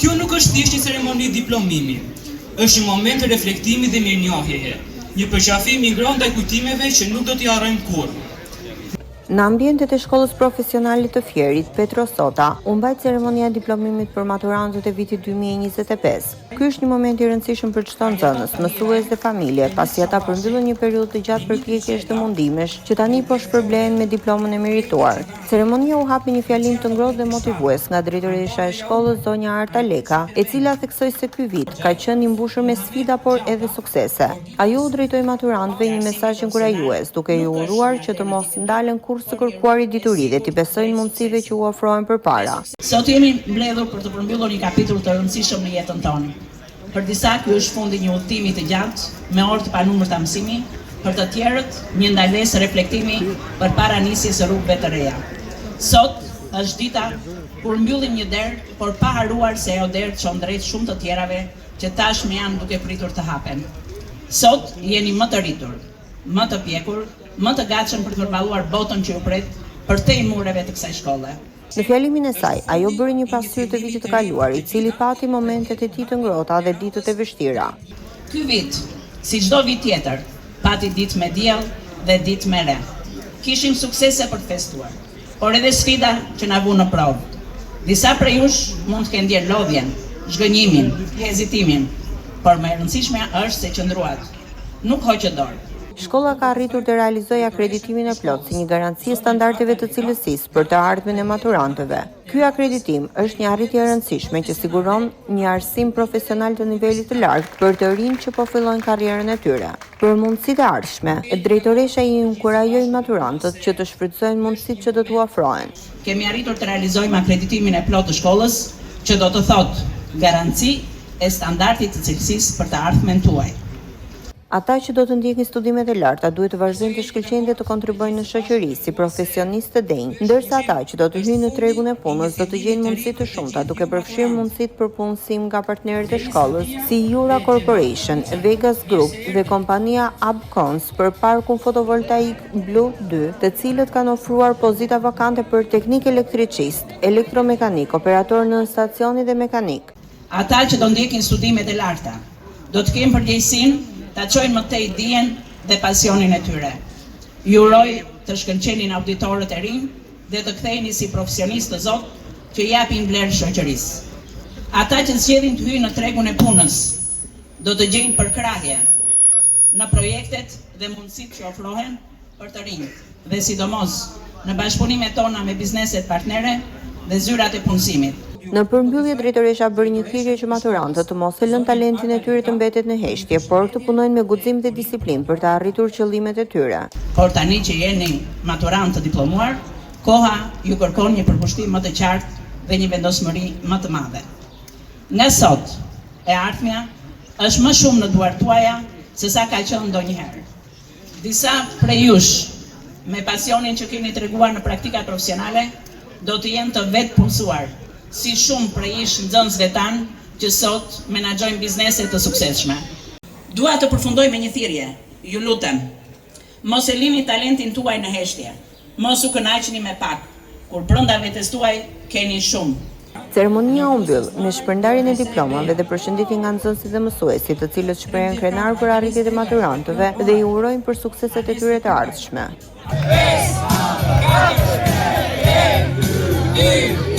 Kjo nuk është thjesht një ceremoni diplomimi. Është një moment reflektimi dhe mirënjohjeje, një përqafim i ngrohtë ndaj kujtimeve që nuk do t'i harrojmë kurrë. Në ambientet e shkollës profesionale të Fierit, Petro Sota, u mbajt ceremonia e diplomimit për maturantët e vitit 2025. Ky është një moment i rëndësishëm për çdo nxënës, mësues dhe familje, pasi ata përmbyllën një periudhë të gjatë përpjekjesh dhe mundimesh, që tani po shpërblehen me diplomën e merituar. Ceremonia u hap me një fjalim të ngrohtë dhe motivues nga drejtoresha e shkollës, zonja Arta Leka, e cila theksoi se ky vit ka qenë i mbushur me sfida por edhe suksese. Ajo u drejtoi maturantëve një mesazh inkurajues, duke iu uruar që të mos ndalen kurrë së kërkuari dituri dhe t'i besojnë mundësive që u ofrohen përpara. Sot jemi mbledhur për të përmbyllur një kapitull të rëndësishëm në jetën tonë. Për disa ky është fundi i një udhëtimi të gjatë, me orë të panumërta mësimi, për të tjerët, një ndalesë reflektimi përpara nisjes së rrugëve të reja. Sot është dita kur mbyllim një derë, por pa harruar se ajo derë çon drejt shumë të tjerave që tashmë janë duke pritur të hapen. Sot jeni më të rritur, më të pjekur, më të gatshëm për të përballuar botën që ju pret përtej mureve të kësaj shkolle. Në fjalimin e saj, ajo bëri një pasqyrë të vitit të kaluar, i cili pati momentet e tij të ngrohta dhe ditët e vështira. Ky vit, si çdo vit tjetër, pati ditë me diell dhe ditë me re. Kishim suksese për të festuar, por edhe sfida që na vunë në provë. Disa prej jush mund të kenë ndjerë lodhjen, zhgënjimin, hezitimin, por më e rëndësishmja është se qëndruat. Nuk hoqët dorë. Shkolla ka arritur të realizojë akreditimin e plotë si një garanci e standardeve të cilësisë për të ardhmen e maturantëve. Ky akreditim është një arritje e rëndësishme që siguron një arsim profesional të nivelit të lartë për të rinjtë që po fillojnë karrierën e tyre. Për mundësitë e ardhshme, drejtoresha i inkurajoi maturantët që të shfrytëzojnë mundësitë që do t'u ofrohen. Kemi arritur të realizojmë akreditimin e plotë të shkollës, që do të thotë garanci e standardit të cilësisë për të ardhmen tuaj. Ata që do të ndjekin studimet e larta duhet të vazhdojnë të shkëlqejnë dhe të kontribuojnë në shoqëri si profesionistë të denjë, ndërsa ata që do të hyjnë në tregun e punës do të gjejnë mundësi të shumta, duke përfshirë mundësitë për punësim nga partnerët e shkollës, si Jura Corporation, Vegas Group dhe kompania Abcons për parkun fotovoltaik Blu 2, të cilët kanë ofruar pozita vakante për teknikë elektricistë, elektromekanikë, operatorë nënstacioni dhe mekanikë. Ata që do ndjekin studimet e larta, do të kenë përgjegjësinë ta çojnë më tej dijen dhe pasionin e tyre. Ju uroj të shkëlqeni në auditorët e rinj dhe të ktheheni si profesionistë të zotë që i japin vlerë shoqërisë. Ata që zgjedhin të hyjnë në tregun e punës do të gjejnë përkrahje në projektet dhe mundësitë që ofrohen për të rinjtë dhe sidomos në bashkëpunimet tona me bizneset partnere dhe zyrat e punësimit. Në përmbyllje drejtoresha bëri një thirrje që maturantët të mos e lënë talentin e tyre të mbetet në heshtje, por të punojnë me guxim dhe disiplinë për të arritur qëllimet e tyre. Por tani që jeni maturantë të diplomuar, koha ju kërkon një përkushtim më të qartë dhe një vendosmëri më të madhe. Nga sot, e ardhmja është më shumë në duart tuaja sesa ka qenë ndonjëherë. Disa prej jush, me pasionin që keni treguar në praktikat profesionale, do të jenë të vetëpunësuar, si shumë prej ish nxënësve tanë që sot menaxhojnë biznese të suksesshme. Dua të përfundoj me një thirrje, ju lutem, mos e lini talentin tuaj në heshtje. Mos u kënaqni me pak, kur brenda vetes tuaj keni shumë. Ceremonia u mbyll me shpërndarjen e diplomave dhe përshëndetje nga nxënësit dhe mësuesit, të cilët shprehen krenarë për arritjet e maturantëve dhe i urojnë për sukseset e tyre të ardhshme. 5, 4, 3, 2, 1.